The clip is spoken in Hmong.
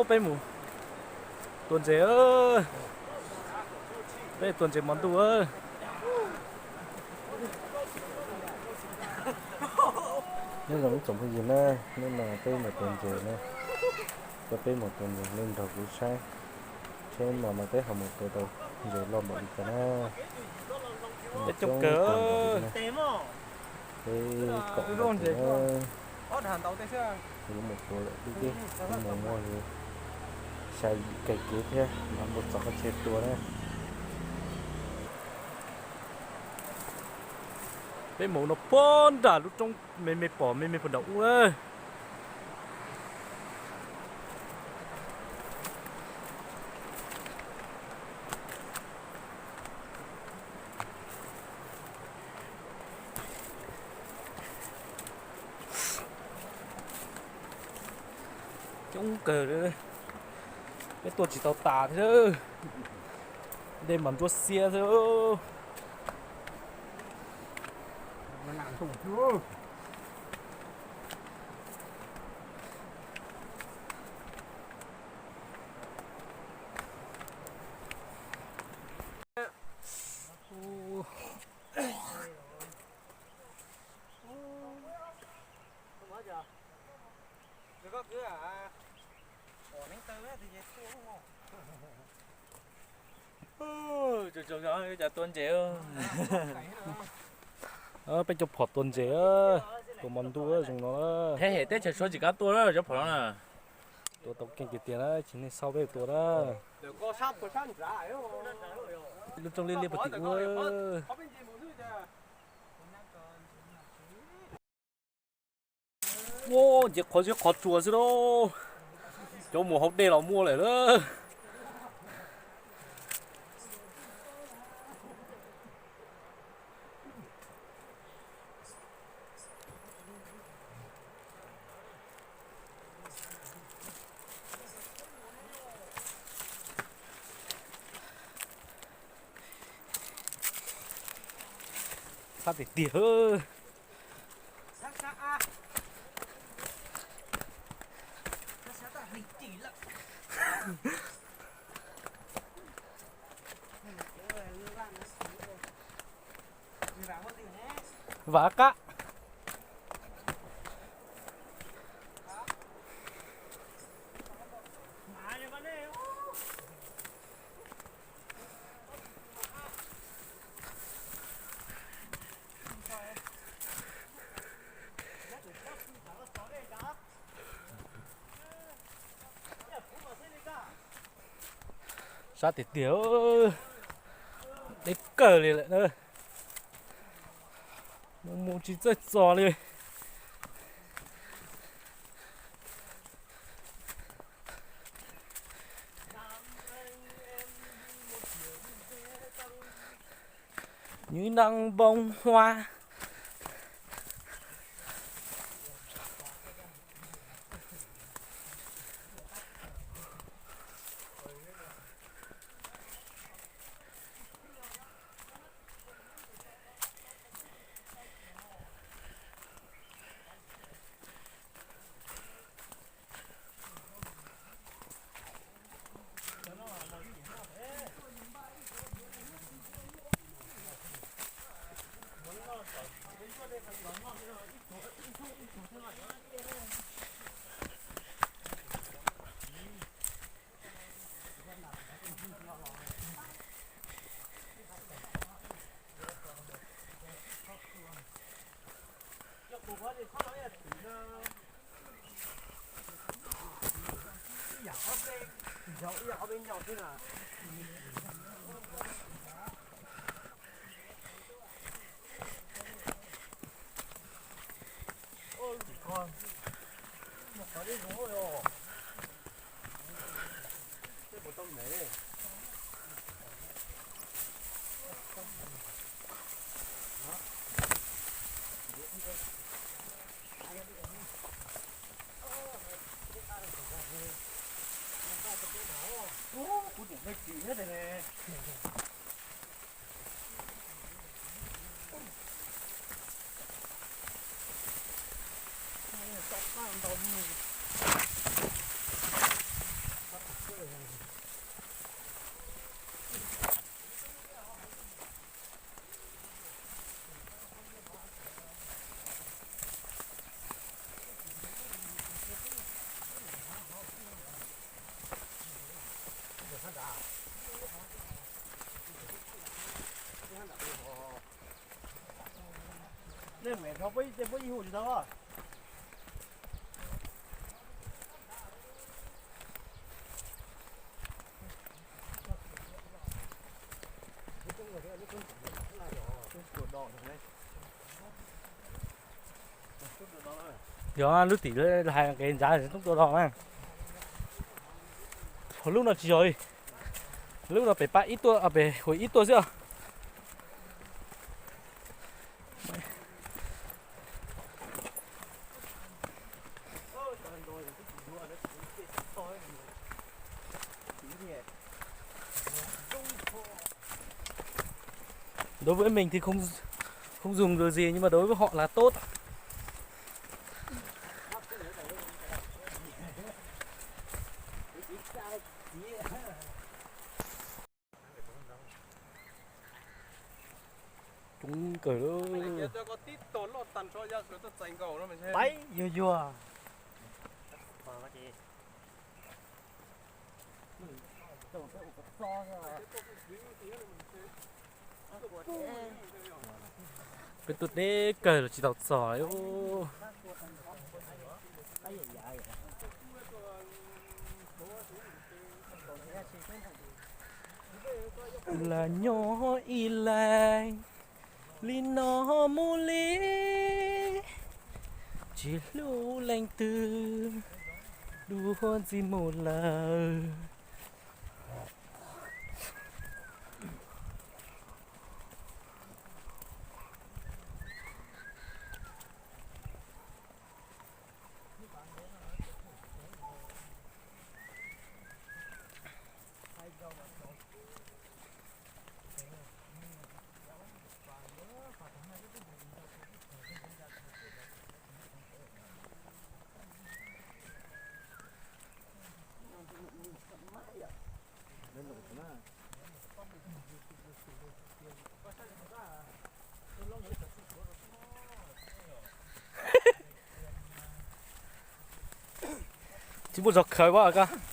Peb mus tua ntses, peb tua ntses mos ntuj. Nyob zoo ib tsoom phooj ywg na, hnub no peb mus tua ntses na, coj peb mus tua ntses, nej nrog kuv saib, saib no mas peb ho mus tua tau ntses loj npaum li cas na. Coob kawg. Peb kaum ntawd na, yuav mus tua lawm, twb twb mus muag li xya yim kais kev thiab, mas npau txog qhov chaw tua na. Peb mus no puag nram lub roob me me pom me me puag nram ub na. Coob kawg, peb tua tsis tau tas thiab, dej mas ntsuab xiab xwb. Peb cov phom tua ntses, tua mos ntuj zoo no. Teb chaws Suav tsis kam tua cov phom no na. Tua tau keej tiag tiag na, tsis nej xauj peb tua na. Lub roob liab liab puag tim ub. Ua nce qhov zeb qhov tsua xwb lauj. Cov mus hauv dej los muaj lawm na. Sab tiag tiag. Vam qab. Sab tiag tiag, deb kawg li lawm na. Mus mus tsis txawj txog li. Những nắng bông hoa. Yog lub tim hais kev ntsav toob tua do na. Lub no tsis yog li. Lub no pem pab ib tuaj, pem huv ib tuaj xwb. Đối với mình thì không không dùng được gì, nhưng mà đối với họ là tốt. Coob kawg li. Peb yuag yuag. Peb tuaj deb kawg los tsis tau txog li. Lam nyob ib leeg li no mus li, tsis hlub leej twg, dua ntxiv mus lawm. Tsis muaj zog khaws pab koj.